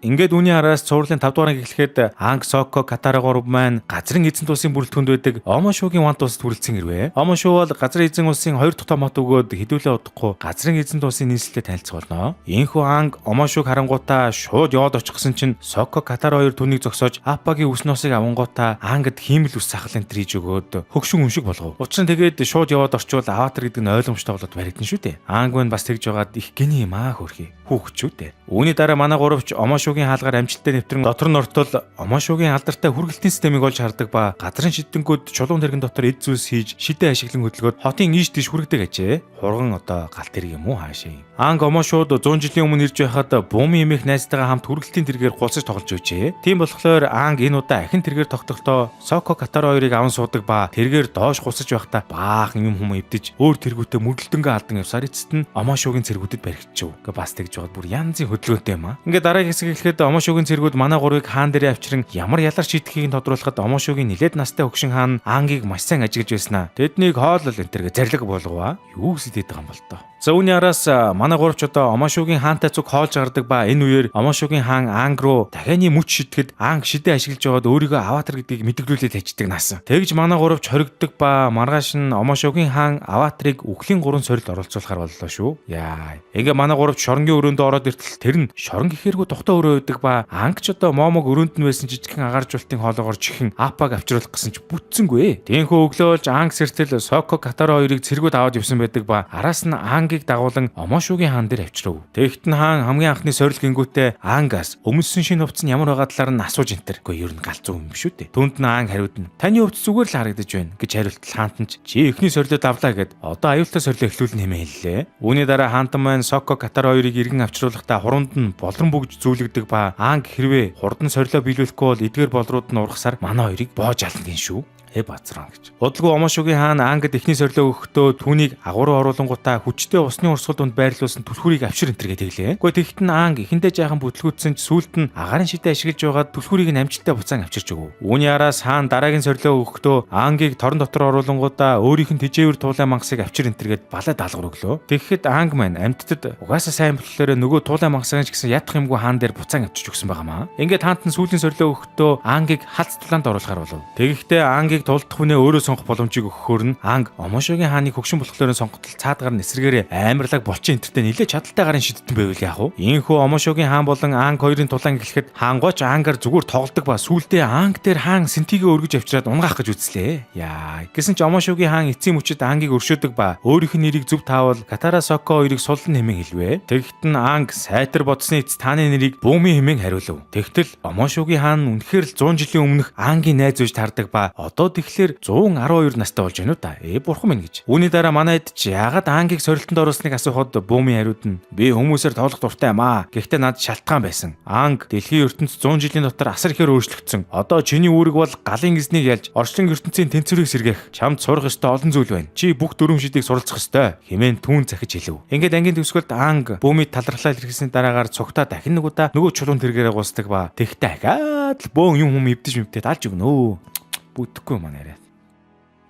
Ингээд үүний араас цувралын 5 дугаар анги эхлэхэд Анг, Соко, Катара гурав маань газрын эзэн улсын бүрэлдэхүүнд байдаг Омошугийн вант улсад хүрэлцэн ирвэ. Омошу бол газрын эзэн улсын 2 дахь том хот өгөөд хэдүүлээ удахгүй газрын эзэн улсын нийслэлтэй танилцах болно. Энэхүү Анг Омошуг харангуутаа шууд яваад очих гэсэн чинь Соко, Катара хоёр түүнийг зогсоож Апагийн үс носыг авангуутаа Ангад хиймэл үс сахал энэ хийж өгөөд хөгшин үншиг болгов. Учир нь тэгээд шууд яваад орчвол аватар гэдэг нь ойлгомжтой болоод баригдана шүү дээ. Анг нь бас тэгж байгаад их гений юм аа хөрхий. Хүүхчүү дээ. Үүний дараа манай гуравч Омошугийн хаалгаар амжилттай нэвтрэн дотор нь ортол Омошугийн алдартай хүргэлтийн системийг олж хардаг ба газрын шидэнгүүд чулуун тэрэгэн дотор эд зүйлс хийж шидэ ашиглан хөдөлгөөд хотын ийш тийш хүргэдэг ажээ. Хурган одоо галт тэрэг юм уу хаашаа. Анг Омошууд 100 жилийн өмнө ирж байхад Бумын эмээх найзтайгаа хамт хүргэлтийн тэргээр гулсаж тоглож байжээ. Тийм болохоор Анг энэ удаа ахин тэргээр тогтохдоо Соко Катара хоёрыг аван суудаг ба тэргээр доош гусаж байхдаа баахан юм хүм эвдэж өөр тэргүүтээ мөрдөлдөнгөө алдан явсаар эцэст нь Омошугийн цэргүүдэд баригдчихв. Ингээ бас тэгж байгаад бүр янзын хөдөлгөөнтэй юм аа. Ингээ дараагийн хэсэг эхлэхэд Омошугийн цэргүүд манай гурвыг хаан дээрээ авчиран ямар ялар шийдэхийг нь тодруулахад Омошугийн нилээд настай хөгшин хаан Ангийг маш сайн ажиглаж байснаа. Тэднийг хоолол энтергээ зарлиг болгов. Юу гэсэд байгаа юм бол тоо. За үүний араас манай гуравч одоо Омошугийн хаантай цуг хоолж гардаг ба энэ үеэр Омошугийн хаан Анг руу дахианы мөч шидэхэд Анг шидэ ашиглаж байгаад өөрийгөө аватар гэдгийг мэдэглүүлээд хайчдаг наасан. Тэгж манай гуравч хоригддог ба маргааш нь Омошугийн хаан аватарыг үхлийн гурван сорилд оролцуулахар боллоо шүү. Яа. Ингээ манай гуравч шоронгийн өрөөнд ороод иртэл тэр нь шорон гэхэргүй тухтай өрөө байдаг ба Анг ч одоо момог өрөөнд нь байсан жижигхэн агааржуултын хоолоогоор чихэн Апаг авчруулах гэсэн ч бүтсэнгүй. Тэнхүү өглөө болж Анг сэртэл Соко Катара хоёрыг цэргүүд аваад явсан байдаг ба араас нь Ангийг дагуулan Омошугийн хаан дээр авчрав. Тэгт нь хаан хамгийн анхны сорил гингүүтээ Ангаас өмссөн шинэ хувцас нь ямар байгаа талаар нь асууж энтер. Үгүй ер нь галзуу юм биш үү дээ. Түүнд нь Анг хариуд нь таны хувцас зүгээр л харагдаж байна гэж хариултал хаант нь чи эхний сорилоо давлаа гэд одоо аюултай сорилоо эхлүүлнэ хэмээн хэллээ. Үүний дараа хаантан маань Соко Катар хоёрыг иргэн авчруулахдаа хуруунд нь болрон бүгж зүүлэгдэж өгдөг ба Аанг хэрвээ хурдан сорилоо биелүүлэхгүй бол эдгээр болрууд нь ургасаар манай хоёрыг боож ална гин шүү. Базран гэж. Удалгүй Омошугийн хаан Ангад эхний сорилоо өгөхдөө түүнийг агуу руу оруулангуудаа хүчтэй усны урсгал дунд байрлуулсан түлхүүрийг авшир энтергээ тэглээ. Гэхдээ тэгт нь Анг эхэндээ жаахан бүтлгүүтсэн ч сүүлд нь агаарын шидэ ашиглаж байгаад түлхүүрийг нь амжилттай буцаан авчирч өгөв. Үүний араас хаан дараагийн сорилоо өгөхдөө Ангийг торон дотор оруулангуудаа өөрийнх нь тэжээвэр туулай мангасыг авчир энтергээд балай даалгавар өглөө. Тэгэхэд Анг маань амьтдад угаасаа сайн боллоороо нөгөө туулай мангасыг ч гэсэн ядах юмгүй хаан дээр буцаан авчирч өгсөн байгаамаа. Ингээд хаант нь сүүлийн сорилоо өгөхдөө Ангийг халц тулаанд оруулахар болов. Тэгэхдээ Ангийг тулдах хүнээ өөрөө сонгох боломжийг өгөхөөр нь Анг Омошогийн хааныг хөгшин болохоор нь сонготол цаадгаар нь эсрэгээрээ амарлаг булчин энтертэй нилээ чадaltaй гарын шидтэн байвал яах вэ? Ийхүү Омошогийн хаан болон Анг хоёрын тулаан эхлэхэд хаангооч Ангаар зүгээр тоглодог ба сүүлдээ Анг дээр хаан сэнтигээ өргөж авчираад унгаах гэж үзлээ. Яа. Гэсэн ч Омошогийн хаан эцсийн мөчөд Ангийг өршөөдөг ба өөрийнх нь нэрийг зөв таавал Катара Соко хоёрыг суллан хэмээн хэлвэ. Тэгэхэд нь Анг сайтар бодсны эц тааны нэрийг Бүүмийн хэмээн хариулв. Тэгтэл Омошогийн хаан үнэхээр л 100 жилийн өмнөх Ангийн найз байж таардаг ба одоо тэгэхээр 112 настай болж байна уу та? Бурхан минь гэж. Үүний дараа манай хэд ч яагаад Ангийг сорилтонд оруулсныг асуухад Бүүмийн хариуд нь би хүмүүсээр тоглох дуртай юм аа. Гэхдээ над шалтгаан байсан. Анг дэлхийн ертөнц 100 жилийн дотор асар ихээр өөрчлөгдсөн. Одоо чиний үүрэг бол галын эзнийг ялж орчлон ертөнцийн тэнцвэрийг сэргээх. Чамд сурах ёстой олон зүйл байна. Чи бүх дөрвөн шидийг суралцах ёстой. Хэмээн түүн захиж хэлв. Ингээд ангийн төгсгөлд Анг Бүүмийн талархлаа илэрхийлсний дараагаар цугтаа дахин нэг удаа нөгөө чулуун тэргээрээ гусдаг ба. Тэгтээ дахиад л бөөн юм хүм эвдэж мэвдээд алж өгнө. Бүтэхгүй юм арай.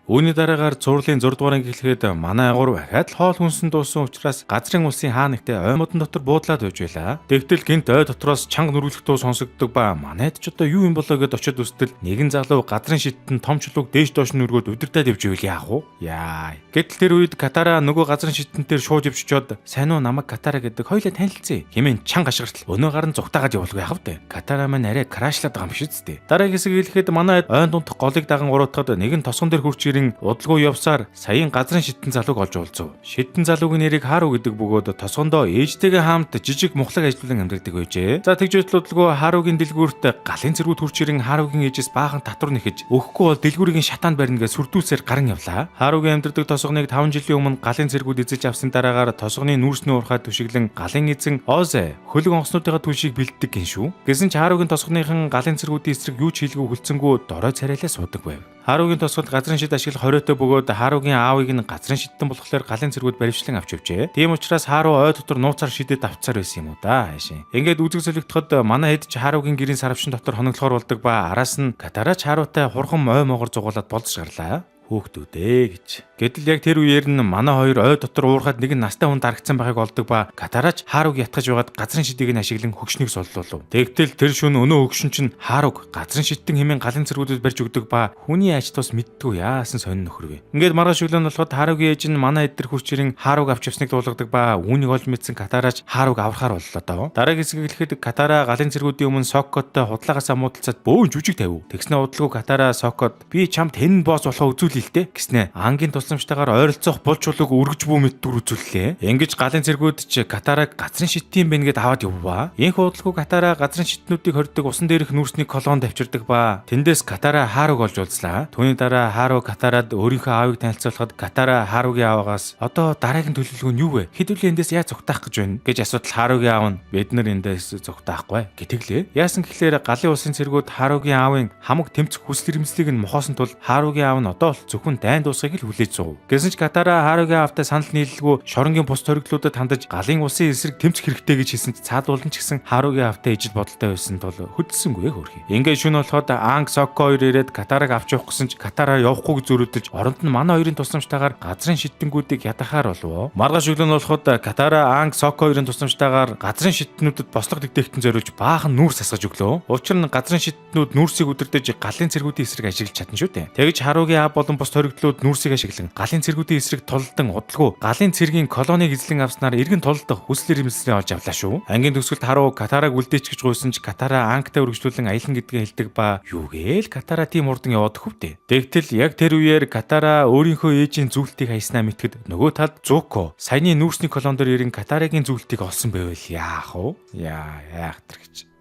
Үүний дараагаар цуурлын 6 дугаар анги эхлэхэд манай агуур дахиад л хоол хүнсэн дуусан учраас газрын улсын хаа нэгтээ ой модон дотор буудлаад байж байлаа. Тэгтэл гинт ой дотроос чанга нүргэлэх дуу сонсогддог ба манайд ч одоо юу юм болоо гэд очиод үстэл нэгэн залуу газрын шидтэн том чулууг дээш доош нүргөөд удирдаад явж ивэл яах вэ? Яа. Гэтэл тэр үед Катара нөгөө газрын шидтэн дээр шууд явж очиод сайн уу намайг Катара гэдэг хоёлаа танилцъя. Хэмээн чанга ашигартал өнөө гар нь зугтаагаад явуулгүй яах вэ? Катара маань арай крашлаад байгаа юм биш үсттэй. Дараагийн хэсэг хэлэхэд манай ойн дундх голыг даган уруутахад нэгэн тосгон дээр хурч ирэн удалгүй явсаар саяын газрын шидтэн залууг олж уулзав. Шидтэн залуугийн нэрийг Хару гэдэг бөгөөд тосгондоо ээжтэйгээ хамт жижиг мухлаг ажиллуулан амьдардаг байжээ. За тэгж удалгүй Харугийн дэлгүүрт галын цэргүүд хурч ирэн Харугийн ээжээс баахан татвар нэхэж өгөхгүй бол дэлгүүрийн шатаанд барина гэж сүрдүүлсээр гаран явлаа. Харугийн амьдардаг тосгоныг 5 жилийн өмнө галын цэргүүд эзэлж авсан дараагаар тосгоны нүүрсний уурхай түшиглэн галын эзэн Озе хөлөг онгоцнуудынхаа түлшийг бэлддэг гин шүү. Гэсэн ч Харугийн тосгоныхан галын цэргүүдийн эсрэг юу ч хийлгүй хүлцэнгүү дорой царайлаа суудаг байв. Харугийн тосголд газрын шид ашиглах хориотой бөгөөд Харугийн аавыг нь газрын шидтэн болохоор галын цэргүүд баривчлан авч явжээ. Тийм учраас Хару ой дотор нууцаар шидэд авцаар байсан юм уу да. Хаашийн. Ингээд үзэг солигдоход манай хэд ч Харугийн гэрийн сарвчин дотор хоноглохоор болдог ба араас нь Катарач Харутай хурхан ой могор зугаалаад болдож гарлаа. Хүүхдүүдээ гэж. Гэтэл яг тэр үеэр нь манай хоёр ой дотор уурхад нэгэн настай хүн дарагдсан байхыг олдог ба Катарач Харуг ятгах байгаад газрын шидийг нь ашиглан хөгшнийг суллуулав. Тэгтэл тэр шүн өнөө хөгшин чинь Харуг газрын шидтэн хэмээн галын цэргүүдэд барьж өгдөг ба хүний ач тус мэддэггүй яасан сонин нөхөр вэ. Ингээд маргааш өглөө нь болоход Харугийн ээж нь манай эд дэр хурч ирэн Харуг авч явсныг дуулгадаг ба үүнийг олж мэдсэн Катарач Харуг аврахаар боллоо доо. Дараагийн хэсгийг хэлэхэд Катара галын цэргүүдийн өмнө Соккоттой худлагаасаа муудалцаад бөөн жүжиг тавив. Тэгснэ удалгүй Катара Соккот би чамд хэн босс болохоо үзүүлээ л дээ гэснэ. Ангийн тусламжтайгаар ойролцоох бул чулууг өргөж бүү мэт дүр үзүүллээ. Ингэж галын цэргүүд ч Катараг газрын шидтэн юм бэ гэд аваад явваа. Инх удалгүй Катара газрын шидтнүүдийг хордог усан дээрх нүүрсний колонд авчирдаг ба тэндээс Катара Харуг олж уулзлаа. Түүний дараа Хару Катарад өөрийнхөө аавыг танилцуулахад Катара Харугийн ааваас одоо дараагийн төлөвлөгөө нь юу вэ? Хэдүүлээ эндээс яаж зугтаах гэж байна гэж асуудал Харугийн аав нь бид нар эндээс зугтаахгүй гэтгэлээ. Яасан гэхлээр галын улсын цэргүүд Харугийн аавын хамаг тэмцэх хүсэл эрмэлзлийг нь мохоосон тул Харугийн аав нь одоо л зөвхөн дайн дуусахыг л хүлээж суув. Гэсэн ч Катара Харугийн аавтай санал нийлэлгүй шоронгийн бус торигдлуудад хандаж галын улсын эсрэг тэмцэх хэрэгтэй гэж хэлсэн ч цаадуулан ч гэсэн Харугийн аавтай ижил бодолтой байсан тул хөдөлсөнгүй хөөрхий. Ингээд шүн болоход Анг Сокко хоёр ирээд Катараг авч явах гэсэн ч Катара явахгүй гэж зөрүүдөж оронд нь манай хоёрын тусламжтайгаар газрын шидтэнгүүдийг ядахаар болов. Маргааш өглөө нь болоход Катара Анг Сокко хоёрын тусламжтайгаар газрын шидтнүүдэд бослого дэгдэхтэн зориулж баахан нүүрс асгаж өглөө. Учир нь газрын шидтнүүд нүүрсийг үдирдэж галын цэргүүдийн эсрэг ашиглаж чадна шүү дээ. Тэгж Харугийн аав болон бус торигдлууд нүүрсийг ашиглан галын цэргүүдийн эсрэг тулалдан удалгүй галын цэргийн колоныг эзлэн авснаар эргэн тулалдах хүсэл эрмэлзлээ олж авлаа шүү. Ангийн төгсгөлд Хару Катараг үлдээч гэж гуйсан ч Катара Ангтай үргэлжлүүлэн аялан гэдгээ хэлдэг ба юу гээл Катара тийм хурдан яваад хөвтэй. Тэгтэл яг тэр үеэр Катара өөрийнхөө ээжийн зүйлтийг хайснаа мэтгэд нөгөө талд Зуко саяны нүүрсний колон дээр ирэн Катарагийн зүйлтийг олсон байвал яах вэ? Яа яах тэр гэж.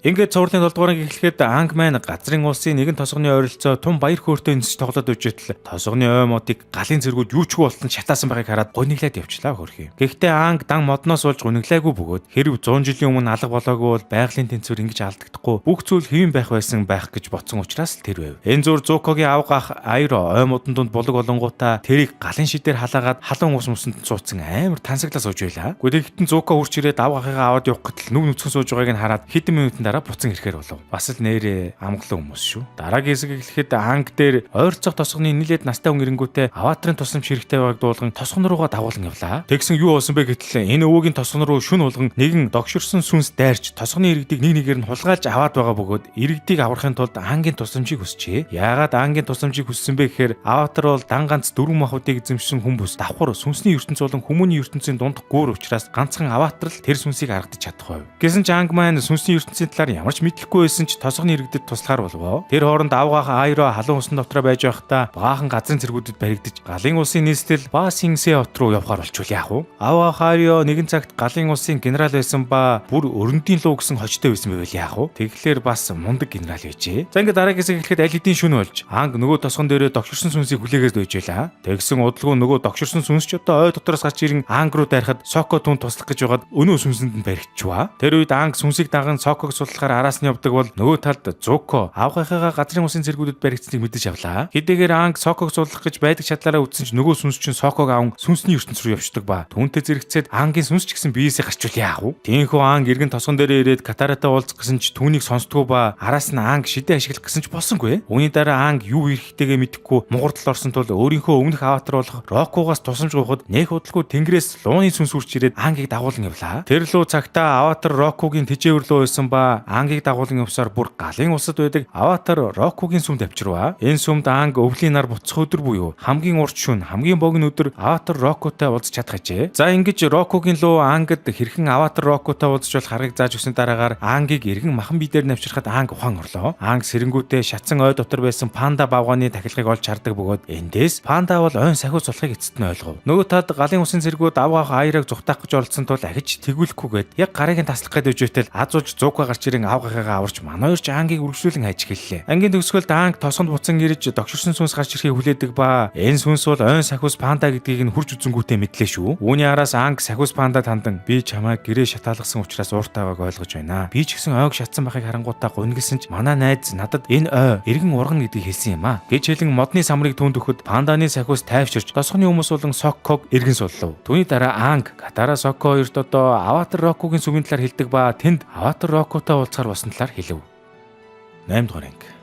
Ингээд цувралын 7 дугаар анги эхлэхэд Анг маань газрын улсын нэгэн тосгоны ойролцоо тун баяр хөөртэй нисэж тоглоод үжитэл тосгоны ой модыг галын цэргүүд юу ч болтон шатаасан байгааг хараад гуниглаад явчлаа хөрхий. Гэхдээ Анг дан модноос болж гуниглаагүй бөгөөд хэрв 100 жилийн өмнө алга болоогүй бол байгалийн тэнцвэр ингэж алдагдахгүй бүх зүйл хэвэн байх байсан байх гэж бодсон учраас л тэр байв. Энэ зур Зукогийн авга ах Айро ой модон дунд булаг болонгуудаа тэрийг галын шидээр халаагаад халуун ус мусанд суудсан амар тансаглаа сууж байлаа. Гэхдээ Зуко хурч ирээд авга ахыгаа аваад явах гэтэл нүг нүцгэн сууж байгааг нь хараад хэдэн минутын дараа буцан ирэхээр болов. Бас л нэрээ амгалан хүмүүс шүү. Дараагийн хэсэг эхлэхэд Анг дээр ойрцох тосгоны нилээд настай хүн ирэнгүүтээ аватрын тусламж хэрэгтэй байгааг дуулган тосгон руугаа дагуулan явлаа. Тэгсэн юу болсон бэ гэтэл энэ өвөөгийн тосгон руу шүн болгон нэгэн догширсон сүнс дайрч тосгоны иргэдийг нэг нэгээр нь хулгайлж аваад байгаа бөгөөд иргэдийг аврахын тулд Ангийн тусламжийг хүсжээ. Яагаад Ангийн тусламжийг хүссэн бэ гэхээр аватар бол дан ганц дөрвөн махбодыг эзэмшсэн хүн бус давхар сүнсний ертөнц болон хүмүүний ертөнцийн дундх гүүр учраас ганцхан аватар л тэр сүнсийг аргадаж чадах байв. Гэсэн ч Анг маань сүнсний ертөнцийн талаар ямар ч мэдлэггүй байсан ч тосгоны иргэдэд туслахаар болов. Тэр хооронд авгаах Айро халуун усан дотроо байж байхдаа баахан газрын цэргүүдэд баригдаж галын улсын нийслэл Ба Синсэ хот руу явхаар болчихвол яах вэ? Авгаах Айро нэгэн цагт галын улсын генерал байсан ба бүр өрөндийн луу гэсэн хожтой байсан байвал яах вэ? Тэгэхээр бас мундаг генерал байжээ. За ингээд дараагийн хэсэг эхлэхэд аль хэдийн шөнө болж Анг нөгөө тосгон дээрээ догширсон сүнсийг хүлээгээд байж байлаа. Тэгсэн удалгүй нөгөө догширсон сүнс ч одоо ой дотроос гарч ирэн Анг руу дайрахад Соко түн туслах гэж байгаад өнөө сүнсэнд нь баригдчихваа. Тэр үед Анг сүнсийг даган Соког судлахаар араас нь явдаг бол нөгөө талд Зуко авгахыгаа газрын усын цэргүүдэд баригдсныг мэдэж авлаа. Хэдийгээр Анг Соког судлах гэж байдаг чадлаараа үтсэн ч нөгөө сүнс чинь Соког аван сүнсний ертөнц рүү явчихдаг ба. Түүнтэй зэрэгцээд Ангийн сүнс ч гэсэн биесээ гарчвал яах вэ? Тиймээс Анг эргэн тосгон дээрээ ирээд Катаратай уулзах гэсэн ч түүнийг сонсдгоо ба араас нь Анг шидэ ашиглах гэсэн ч болсонгүй. Үүний дараа Анг юу хэрэгтэйгээ мэдэхгүй мугардал орсон тул өөрийнхөө өмнөх аватар болох Рокугаас тусламж гуйхад нэх удалгүй тэнгэрээс лууны сүнс үрч ирээд Ангийг дагуулan явлаа. Тэр луу цагтаа аватар Рокугийн тэжээвэр луу байсан ба Ангийг дагуулan явсаар бүр галын улсад байдаг аватар Рокугийн сүмд авчирваа. Энэ сүмд Анг өвлийн нар буцах өдөр буюу хамгийн урт шөнө, хамгийн богино өдөр аватар Рокутай уулзч чадах ажээ. За ингэж Рокугийн луу Ангад хэрхэн аватар Рокутай уулзч болох аргыг зааж өгсөн дараагаар Ангийг эргэн махан бие дээр навчрахад Анг ухаан орлоо. Анг сэрэнгүүтээ шатсан ой дотор байсан панда бавгааны тахилгыг олж хардаг бөгөөд эндээс панда бол ойн сахиу сулахыг эцэст нь ойлгов. Нөгөө талд галын усын цэргүүд авгаах Айраг зугтаах гэж оролдсон тул ахиж тэгүүлэхгүйгээд яг гарыг нь таслах гээд өжөөтэл аз ууж зуука гарч ирэн авгахыгаа аварч манай хоёрч Ангийг үргэлжлүүлэн хайж эхэллээ. Ангийн төгсгөлд Анг тосгонд буцан ирж догширсон сүнс гарч ирэхийг хүлээдэг ба энэ сүнс бол ойн сахиус панда гэдгийг нь хурж үзэнгүүтээ мэдлээ шүү. Үүний араас Анг сахиус панда тандан би чамайг гэрээ шатаалгасан учраас ууртай байгааг ойлгож байна. Би ч гэсэн ойг шатсан байхыг харангуутаа гунигласан ч манай найз надад энэ ой эргэн ургана гэдгийг хэлсэн юм а гэж хэлэн модны самрыг түүнд өгөхөд панданы сахиус тайвширч тосгоны хүмүүс болон Сокког эргэн суллав. Түүний дараа Анг Катара Сокко хоёрт одоо аватар Рокугийн сүмийн талаар хэлдэг ба тэнд аватар Рокутай уулзахар болсон талаар хэлв. 8 дугаар анги.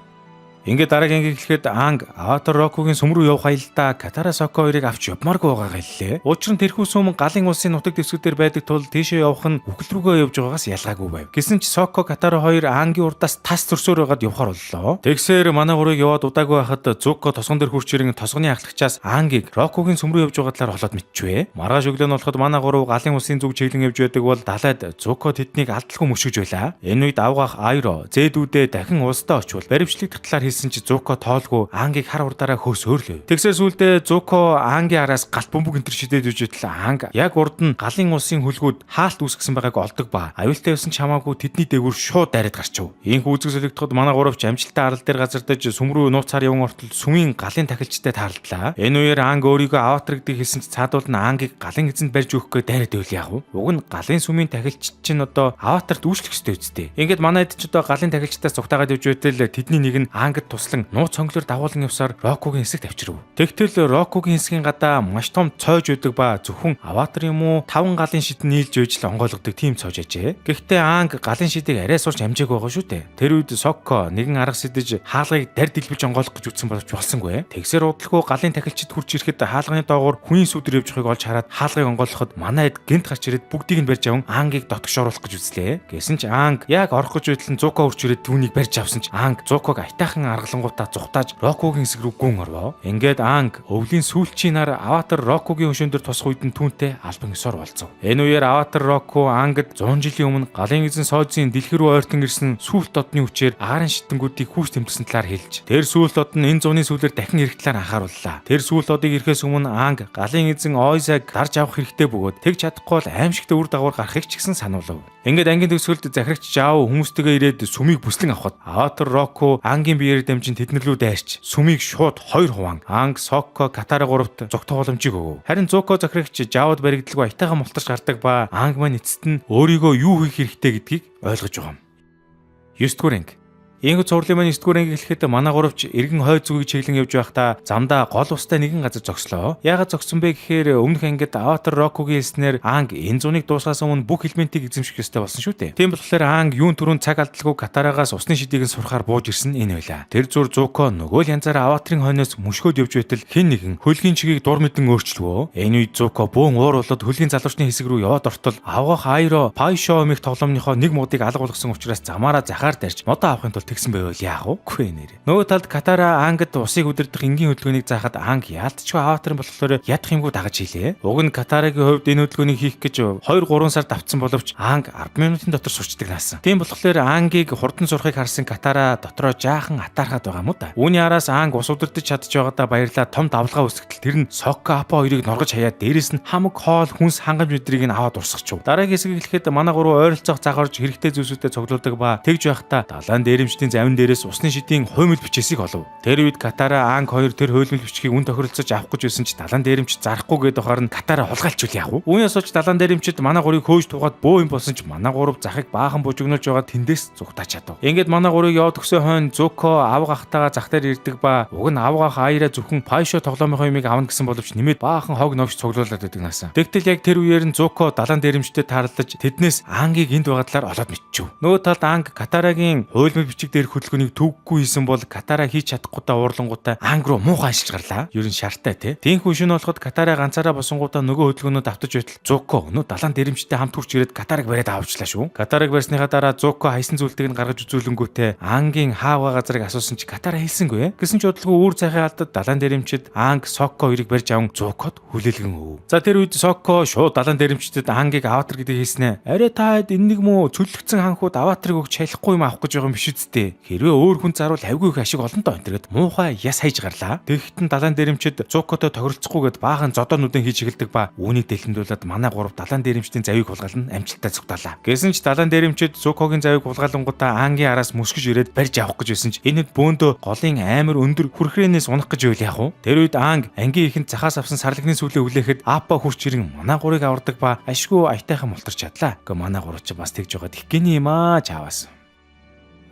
Ингээд дараагийн анги эхлэхэд Анг Аватар Рокугийн сүм рүү явах аялалдаа Катара Соко хоёрыг авч явмааргүй байгаагаа хэллээ. Учир нь тэрхүү сүм галын улсын нутаг дэвсгэр дээр байдаг тул тийшээ явах нь үхэл рүүгээ явж байгаагаас ялгаагүй байв. Гэсэн ч Соко Катара хоёр Ангийн урдаас тас зөрсөөр байгаад явхаар боллоо. Тэгсээр манай гурыг яваад удаагүй байхад Зуко тосгон дээр хурч ирэн тосгоны ахлагчаас Ангийг Рокугийн сүм рүү явж байгаа талаар холоод мэдчихвэ. Маргааш өглөө нь болоход манай гурав галын улсын зүг чиглэн явж байдаг бол далайд Зуко тэднийг алдалгүй мөшгөж байлаа. Энэ үед авгаах Айро зээдүүдээ дахин улсдаа очивол баримтчлагдах талаар хэлсэн чи Зуко тоолгүй Ангийг хар урдаараа хөөсөөр лв. Тэгсээр сүүлдээ Зуко Ангийн араас галт бөмбөг энтер шидээд үжитэл Анг яг урд нь галын улсын хөлгүүд хаалт үүсгэсэн байгааг олдог ба аюултай явсан ч хамаагүй тэдний дээгүүр шууд дайраад гарчив. Ийхүү үзэг солигдоход манай гуравч амжилттай арал дээр газардаж сүм рүү нууцаар яван ортол сүмийн галын тахилчтай тааралдлаа. Энэ үеэр Анг өөрийгөө аватар гэдгийг хэлсэн ч цаадуул нь Ангийг галын эзэнд барьж өгөх гээд дайраад байвал яах вэ? Уг нь галын сүмийн тахилч чинь одоо аватарт үйлчлэх ёстой үсттэй. Ингээд манай эд ч одоо галын тахилчтаас цугтаагаад явж байтал тэдний нэг нь Ангад туслан нууц цонглоор дагуулan явсаар Рокугийн хэсэгт авчирв. Тэгтэл Рокугийн хэсгийн гадаа маш том цойж байдаг ба зөвхөн аватар юм уу таван галын шид нийлж байж л онгойлгодог тийм цойж ажээ. Гэхдээ Анг галын шидийг арай сурч амжаагүй байгаа шүү дээ. Тэр үед Сокко нэгэн арга сэдэж хаалгыг дарь дэлбэлж онгойлгох гэж үзсэн боловч болсонгүй. Тэгсээр удалгүй галын тахилчид хурж ирэхэд хаалганы доогуур хүний сүдэр явж байгааг олж хараад хаалгыг онгойлгоход манай эд гинт гарч ирээд бүгдийг нь барьж аван Ангийг дотгош оруулах гэж үзлээ. Гэсэн ч Анг яг орох гэж байтал нь Зуко хурж ирээд түүнийг барьж авсан ч Анг Зуког аятайхан аргалангуудаа зүхтааж Рокугийн хэсэг рүү гүн орвоо. Ингээд Аанг өвлийн сүүлчийн нар Аватар Рокугийн хөшөөн дээр тусах үед нь түүнтэй албан ёсоор уулзав. Энэ үеэр Аватар Року Аангад 100 жилийн өмнө галын эзэн Созын дэлхий рүү ойртон ирсэн сүүлт одны хүчээр агаарын шитэнгүүдийг хүүс тэмдсэн талаар хэлж, тэр сүүлт од нь энэ зуны сүүлээр дахин ирэх талаар анхаарууллаа. Тэр сүүлт одыг ирэхээс өмнө Аанг галын эзэн Ойзаг дарж авах хэрэгтэй бөгөөд тэгж чадахгүй бол аимшигтай үр дагавар гарахыг ч гэсэн сануулв. Ингээд ангийн төгсгөлд захирагч Жао хүмүүстэйгээ ирээд сүмийг бүслэн авахад Аватар Року Ангийн биеэр дамжин тэднэр лүү дайрч сүмийг шууд хоёр хуваан Анг, Сокко, Катара гуравт зугтах боломжийг өгөв. Харин Зуко захирагч Жаод баригдалгүй аятайхан мултарч гардаг ба Анг маань эцэст нь өөрийгөө юу хийх хэрэгтэй гэдгийг ойлгож байгаа юм. 9 дугаар анги. Иймд цувралын маань 9 дугаар анги хэлэхэд манай гуравч эргэн хойд зүгийг чиглэн явж байхдаа замдаа гол устай нэгэн газар зогслоо. Яагаад зогссон бэ гэхээр өмнөх ангид Аватар Рокугийн хэлснээр Анг энэ зуныг дуусгаас өмнө бүх элементийг эзэмших ёстой болсон шүү дээ. Тийм болохоор Анг юун түрүүн цаг алдалгүй Катарагаас усны шидийг нь сурахаар бууж ирсэн энэ байла. Тэр зур Зуко нөгөө л янзаараа Аватарын хойноос мөшгөөд явж байтал хэн нэгэн хөлгийн чигийг дур мэдэн өөрчлөвөө. Энэ үед Зуко бөөн уур болоод хөлгийн залуучны хэсэг рүү яваад ортол авгах Айро Пайшо хэмээх тоглоомныхоо нэг модыг алга болгосон учраас замаараа захаар дарж модоо авахын тулд тэгсэн байвал яах вэ? Үгүй нэр. Нөгөө талд Катара Ангад усыг удирдах энгийн хөдөлгөөнийг заахад Анг яалтчгүй аватарын болохоор ядах юмгүй дагаж хийлээ. Уг нь Катарагийн хувьд энэ хөдөлгөөнийг хийх гэж 2 3 сар давтсан боловч Анг 10 минутын дотор сурчдаг наасан. Тийм болохоор Ангийг хурдан сурахыг харсан Катара дотроо жаахан атаархаад байгаа юм уу да. Үүний араас Анг ус удирдах чадж байгаадаа баярлаа том давлгаа үүсгэтэл тэр нь Сокко Апо хоёрыг норгож хаяад дээрэс нь хамаг хоол хүнс хангамж мэдрийг нь аваад урсгачих. Дараагийн хэсгийг хэлэхэд манай гурав ойролцоох цаг орж хэрэгтэй зүйлсүүдэд цуглуулдаг ба тэгж байхдаа далайн дээрэмчдийн завин дээрээс усны шидийн хуймал бичээсийг олов. Тэр үед Катара Анг хоёр тэр хуйлмал бичгийг үн тохиролцож авах гэж байсан ч далайн дээрэмч зарахгүй гээд байхаар нь Катара хулгайлчвал яах вэ? Үүнээс болж далайн дээрэмчд манай гурыг хөөж тугаад бөө юм болсон ч манай гурав захыг баахан бужигнуулж байгаа тэндээс зүгтаач чадав. Ингээд манай гурыг яваад өгсөн хойно Зуко авга ахтайгаа зах дээр ирдэг ба уг нь авга ах Айра зөвхөн Пайшо тоглоомынхоо юмыг авна гэсэн боловч нэмээд баахан хог новш цуглуулад байдаг наасан. Тэгтэл яг тэр үеэр нь Зуко далайн дээрэмчдэд таарлаж тэднээс Ангийг энд байгаа талаар олоод мэдчихв. Нөгөө талд Анг Катарагийн хуйлмал бичиг дээрх хөдөлгөөнийг төвөггүй хийсэн бол Катара хийж чадахгүйдаа уурлангуудаа Анг руу муухай ашилж гарлаа. Ер нь шартай те. Тийнхүү шөнө болоход Катара ганцаараа босонгуудаа нөгөө хөдөлгөөнүүд автаж байтал Зуко өнөө далайн дээрэмчтэй хамт хурч ирээд Катараг бариад авчлаа шүү. Катараг барьсныхаа дараа Зуко хайсан зүйлтийг нь гаргаж үзүүлэнгүүтээ Ангийн хаавга газрыг асуусан чи Катара хэлсэнгүй. Гэсэн ч удалгүй үүр цайхын алдад далайн дээрэмчид Анг, Сокко хоёрыг барьж аван Зукод хүлээлгэн өгөв. За тэр үед Сокко шууд далайн дээрэмчдэд Ангийг аватар гэдгийг хэлснэ. Арай та хэд энэ нэг мүү цөллөгдсөн ханхууд аватарыг өгч шалахгүй юм авах гэж байгаа юм биш үсттэй. Хэрвээ өөр хүн заруул авгүй их ашиг олон доо энэ тэргээд муухай яс хайж гарлаа. Тэгэхдээ далайн дээрэмчид Зукотой тохиролцохгүйгээд баахан зодоо нүдэн хийж эхэлдэг ба үүнийг дэлхэмдүүлээд манай гурав далайн дээрэмчдийн завийг хулгайлан амжилттай зүгтаалаа. Гэсэн ч далайн дээрэмчид Зукогийн завийг хулгайлангуудаа Ангийн араас мөсгөж ирээд барьж авах гэж байсан ч энэ хэд бөөндөө голын амар өндөр хүрхрээнээс унах гэж байл яах вэ? Тэр үед Анг ангийн ихэнд захаас авсан сарлагны сүлээ хүлээхэд Апа хурч ирэн манай гурыг авардаг ба ашгүй аятайхан мултарч чадлаа. Гэхдээ манай гурав чи бас тэгж байгаад их гин юм аа чаавас.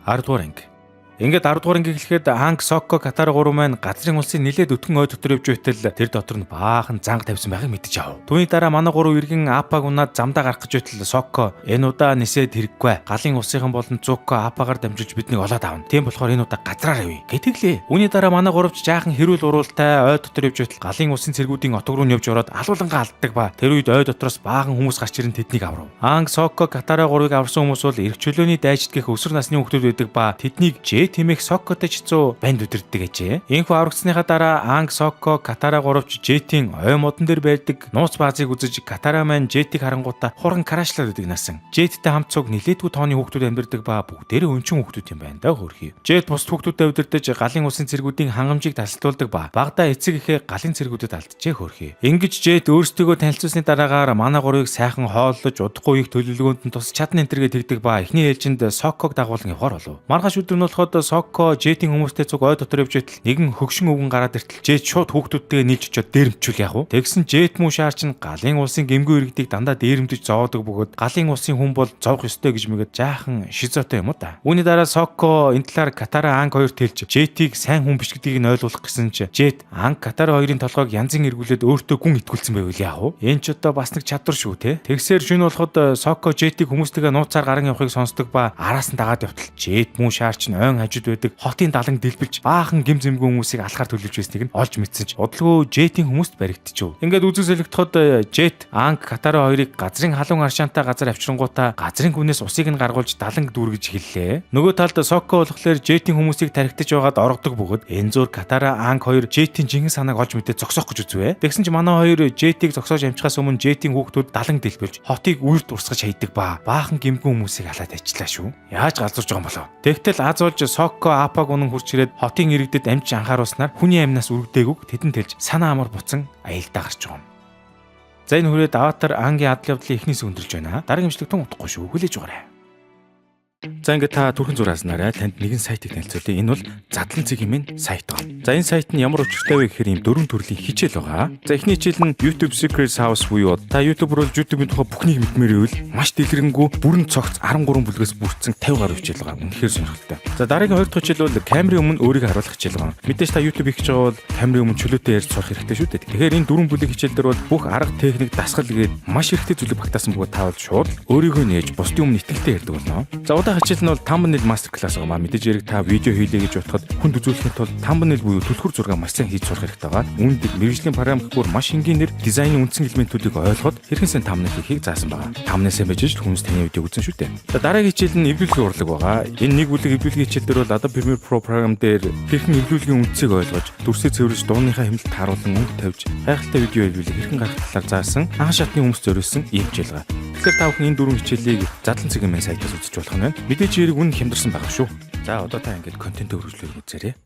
10 дугаар анги. Ингээд 10 дугаар анги хэлэхэд Анг, Сокко, Катар гурав маань газрын улсын нилээд өтгөн ой дотор явж байтал тэр дотор нь баахан занг тавьсан байгааг мэдэж авав. Түүний дараа манай гурав иргэн Апаг унаад замдаа гарах гэж байтал Сокко энэ удаа нисээд хэрэггүй. Галын улсынхан болон Зуко Апагаар дамжуулж биднийг олоод авна. Тийм болохоор энэ удаа газраар явъя гэтгэлээ. Үүний дараа манай гуравч жаахан хэрүүл уруултай ой дотор явж байтал галын улсын цэргүүдийн отог руу явж ороод алуулангаа алддаг ба тэр үед ой дотроос баахан хүмүүс гарч ирэн тэднийг аврав. Анг, Сокко, Катара гурвыг аварсан хүмүүс бол эрх чөлөөний дайчид гэх өсвөр насны хүүхдүүд байдаг ба тэднийг Ж тэмээх Соккотой чицүү банд үдирддэг ажээ. Энэхүү аврагдсныхаа дараа Анг, Сокко, Катара гуравч Жетийн ой модон дээр байдаг нууц баазыг үзэж Катара маань Жетийг харангуутаа хуран крашлаад байдаг насан. Жеттэй хамт цуг нилээдгүй тооны хүүхдүүд амьдардаг ба бүгдээрээ өнчин хүүхдүүд юм байна да хөөрхий. Жет бусд хүүхдүүдэд удирдах галын улсын цэргүүдийн хангамжийг тасалдуулдаг ба багадаа эцэг эхээ галын цэргүүдэд алджээ хөөрхий. Ингэж Жет өөрсдийгөө танилцуулсны дараагаар манай гурвыг сайхан хооллож удахгүй их төлөвлөгөөнд нь тусч чадна энтергээ тэгдэг ба эхний ээлжинд Сокког дагуулan явахар болов. Маргааш өдөр нь болоход Сокко Жетийн хүмүүстэй цуг ой дотор явж байтал нэгэн хөгшин өвгөн гараад иртэл Жет шууд хүүхдүүдтэйгээ нийлж очиод дээрэмчүүл яах вэ? Тэгсэн Жет муу шаар чинь галын улсын гэмгүй иргэдийг дандаа дээрэмдэж зовоодог бөгөөд галын улсын хүн бол зовх ёстой гэж мэгэд жаахан шизотой юм уу да. Үүний дараа Сокко энэ талаар Катара Анг хоёрт хэлж Жетийг сайн хүн биш гэдгийг нь ойлгуулах гэсэн чи Жет Анг Катара хоёрын толгойг янзын эргүүлээд өөртөө гүн итгүүлсэн байвал яах вэ? Энэ ч одоо бас нэг чадвар шүү те. Тэгсээр шөнө болоход Сокко Жетийг хүмүүстэйгээ нууцаар гарan явахыг сонсдог ба араас нь дагаад явтал Жет муу шаар чинь ойн хажууд байдаг хотын далан дэлбэлж баахан гэм зэмгүй хүмүүсийг алахаар төлөвлөж байсныг нь олж мэдсэн ч удалгүй Жетийн хүмүүст баригдчихв. Ингээд үзэг солигдоход Жет, Анг, Катара хоёрыг газрын халуун аршаантай газар авчирангуутаа газрын гүнээс усыг нь гаргуулж даланг дүүргэж эхэллээ. Нөгөө талд Соко болохоор Жетийн хүмүүсийг тархитаж байгаад оргодог бөгөөд Энзур, Катара, Анг хоёр Жетийн жинхэнэ санааг олж мэдээ зогсоох гэж үзвэ. Тэгсэн ч манай хоёр Жетийг зогсоож амжихаас өмнө Жетийн хүүхдүүд далан дэлбэлж хотыг үрд урсгаж хайдаг ба баахан гэмгэн хүмүүсийг алаад ажиллаа шүү. Яаж галзуурж байгаа юм болов? Тэгтэл аз болж Соко Апаг унан хурч ирээд хотын иргэдэд амж анхааруулснаар хүний амнаас үргэдээгүйг тэдэнд хэлж санаа амар буцан аялдаа гарч байгаа юм. За, энэ хүрээд Аватар Ангийн адал явдлын эхний хэсэг өндөрлөж байна. Дараагийн бичлэг тун удахгүй шүү. Хүлээж байгаарай. За, ингээд та түрхэн зурааснараа танд нэгэн сайтыг танилцуулъя. Энэ бол Задлан цэг хэмээн сайт байна. За, энэ сайт нь ямар учиртай вэ гэхээр ийм дөрвөн төрлийн хичээл байгаа. За, эхний хичээл нь YouTube Secret House буюу та YouTuber бол YouTube-ийн тухай бүхнийг мэдмээр байвал маш дэлгэрэнгүй, бүрэн цогц 13 бүлгээс бүрдсэн 50 гаруй хичээл байгаа. Үнэхээр сонирхолтой. За, дараагийн хоёр дахь хичээл бол камерын өмнө өөрийгөө харуулах хичээл байгаа. Мэдээж та YouTube хийх гэж байгаа бол камерын өмнө чөлөөтэй ярьж сурах хэрэгтэй шүү дээ. Тэгэхээр энэ дөрвөн бүлэг хичээл дээр бол бүх арга, техник, дасгал гээд маш хэрэгтэй зүйлийг багтаасан бөгөөд та бол шууд өөрийгөө нээж бусдын өмнө итгэлтэй ярьдаг болно. За, удаа хичээл нь бол thumbnail master class байгаа маа. Мэдээж хэрэг та видео хийлээ гэж бодоход хүнд үзүүлэхийн тулд thumbnail буюу түлхүүр зураг маш сайн хийж сурах хэрэгтэй байгаа. Үүнд мэргэжлийн програм гэхүүр маш энгийнээр дизайны үндсэн элементүүдийг ойлгоход хэрхэн сайн thumbnail хийхийг заасан байгаа. Thumbnail сайн байж л хүмүүс таны видеог үзэн шүү дээ. За, дараагийн хичээл нь эвлүүлгийн урлаг байгаа. Энэ нэг бүлэг эвлүүлгийн хичээл дээр бол Adobe Premiere Pro програм дээр хэрхэн эвлүүлгийн үндсийг ойлгож, дүрсээ цэвэрлэж, дууныхаа хэмнэлт тааруулан өнгө тавьж, гайхалтай видео эвлүүлгийг хэрхэн гаргах талаар заасан, анхан шатны хүмүүс зориулсан ийм хичээл байгаа. Тэгэхээр та бүхэн энэ дөрвөн хичээлийг Задлан цэг хэмээн сайтаас үзэж болох нь байна. Мэдээж хэрэг үнэ хямдарсан байгаа шүү. За, одоо та ингээд контентээ үргэлжлүүлэх үзээрэй.